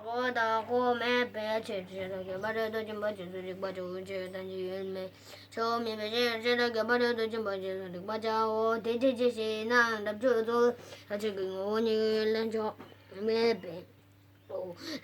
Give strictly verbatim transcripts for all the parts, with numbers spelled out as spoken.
གོ་བ་དང་གོ་མེད་པའི་ཕྱིར། ཤེས་རབ་ཀྱི་ཕ་རོལ་ཏུ་ཕྱིན་པ་རྗེས་སུ་རིག་པར་བྱའོ། ཆོས་ཐམས་ཅད་ཡུལ་མེད་ཕྱོགས་མེད་པའི་ཕྱིར། ཤེས་རབ་ཀྱི་ཕ་རོལ་ཏུ་ཕྱིན་པ་རྗེས་སུ་རིག་པར་བྱའོ། དེ་ཅི་ཕྱིར་ཞེ་ན། རབ་འབྱོར་ཚོགས་རབ་ཕྱོགས་ཀྱི་ངོ་བོ་ཉིད་ལ་ཕྱོགས་མེད་པས།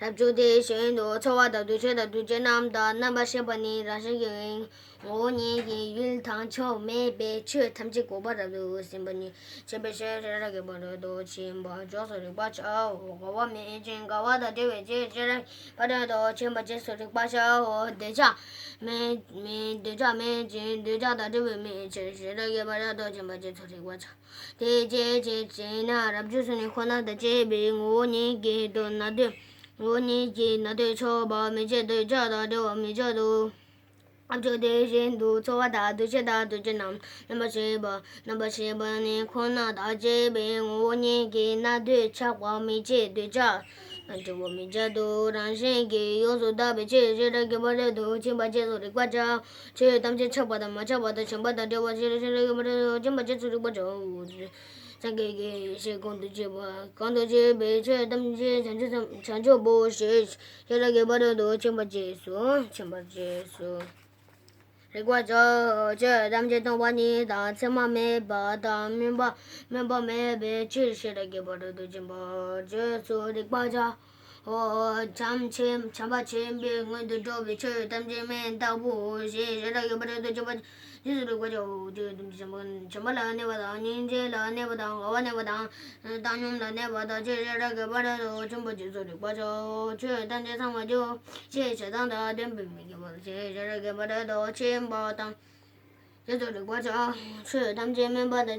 རབ་འབྱོར་དེ་བཞིན་དུ་ཚོར་བ་དང་འདུ་ཤེས་དང་འདུ་བྱེད་རྣམས་དང་རྣམ་པར་ཤེས་པ་ནི་རང་བཞིན་གྱི་ངོ་བོ་ཉིད་ཀྱི་ཡུལ་དང་ཕྱོགས་མེད་པའི་ཆོས་ཐམས་ཅད་འགོག་པ་རབ་ཏུ་ཟིན་པ་ཉིད་ཡིན་པའི་ཕྱིར། ཤེས་རབ་ཀྱི་ཕ་རོལ་ཏུ་ཕྱིན་པ་རྗེས་སུ་རིག་པར་བྱའོ། འགོག་པ་མེད་ཅིང་འགལ་བ་དང་བྲལ་བའི་ཕྱིར། ཤེས་རབ་ཀྱི་ཕ་རོལ་ཏུ་ཕྱིན་པ་རྗེས་སུ་རིག་པར་བྱའོ། འདོད་ཆགས་མེད་མེད་འདོད་ཆགས་མེད་ཅིང་འདོད་ཆགས་དང་བྲལ་བའི་མེད་ཕྱིར། ཤེས་རབ་ཀྱི་ཕ་རོལ་ཏུ་ཕྱིན་པ་རྗེས་སུ་རིག་པར་བྱའོ། དེ་ཅི་ཕྱིར་ཞེ་ན། རབ་འབྱོར་ཚོགས་ནི་ཁོ་ན་དང་བཅས་པའི་ངོ་བོ་ཉིད་ཀྱིས་ན་འདོད་ངོ་བོ་ཉིད་ཀྱིས་ན་འདོད་ཆགས་པ་མི་བྱེད། འདོད་ཆགས་དང་བྲལ་བ་མི་བྱེད་དོ། རབ་འབྱོར་དེ་བཞིན་དུ་ཚོར་བ་དང་འདུ་ཤེས་དང་འདུ་བྱེད་རྣམས་རྣམ་པར་ཤེས་པ་རྣམ་པར་ཤེས་པ་ནི་ཁོ་ན་དང་བཅས་པའི་ངོ་བོ་ཉིད་ཀྱིས་ན་འདོད་ཆགས་པ་མི་བྱེད། འདོད་ཆགས་དང་བྲལ་བ་མི་བྱེད་དོ། རང་བཞིན་གྱིས་ཡོངས་སུ་དག་པའི་ཕྱིར། ཤེས་རབ་ཀྱི་ཕ་རོལ་ཏུ་ཕྱིན་པ་རྗེས་སུ་རིག་པར་བྱའོ། ཆོས་ཐམས་ཅད་ཆགས་པ་དང་མ་ཆགས་པ་དང་ཞེན་པ་དང་བྲལ་བའི་ཕྱིར། ཤེས་རབ་ཀྱི་ཕ་རོལ་ཏུ་ཕྱིན་པ་རྗེས་སུ་རིག་པར་བྱའོ། སངས་རྒྱས་ཀྱི་ཡེ་ཤེས་གང་དུ་སྐྱེས་པ་གང་དུ་སྐྱེས་པའི་ཆོས་ཐམས་ཅད་བྱང་ཆུབ་བྱང་ཆུབ་པོ་ཞེས། ཤེས་རབ་ཀྱི་ཕ་རོལ་ཏུ་ཕྱིན་པ་རྗེས་སུ་ཕྱིན་པ་རྗེས་སུ་རིག་པར་བྱའོ། ཆོས་ཐམས་ཅད་སྟོང་པ་ཉིད་དང་མཚན་མ་མེད་པ་དང་སྨོན་པ་སྨོན་པ་མེད་པའི་ཕྱིར། ཤེས་རབ་ཀྱི་ཕ་རོལ་ཏུ་ཕྱིན་པ་རྗེས་སུ་རིག་པར་བྱའོ། བྱམས་ཆེན་བྱམས་པ་ཆེན་པོའི་སྔོན་དུ་འགྲོ་བའི་ཆོས་ཐམས་ཅད་སྨན་ལྟ་བུའོ་ཞེས། ཤེས་རབ་ཀྱི་ཕ་རོལ་ཏུ་ཕྱིན་པ་རྗེས་སུ་རིག་པར་བྱའོ། ཆོས་ཐམས་ཅད་བྱམས་པ་བྱམས་པ་ལ་གནས་པ་དང་སྙིང་རྗེ་ལ་གནས་པ་དང་དགའ་བ་གནས་པ་དང་བཏང་སྙོམས་ལ་གནས་པ་དང་ཕྱིར། ཤེས་རབ་ཀྱི་ཕ་རོལ་ཏུ་ཕྱིན་པ་རྗེས་སུ་རིག་པར་བྱའོ། ཆོས་ཐམས་ཅད་ཚང་བར་སྦྱོར་ཞེས་བྱ་བཏང་དང་ལྡན་པའི་མི་དགེ་བ་ཞེས། ཤེས་རབ་ཀྱི་ཕ་རོལ་ཏུ་ཕྱིན་པ་དང་རྗེས་སུ་རིག་པར་བྱའོ། ཆོས་ཐམས་ཅད་སྨོན་པ་དང་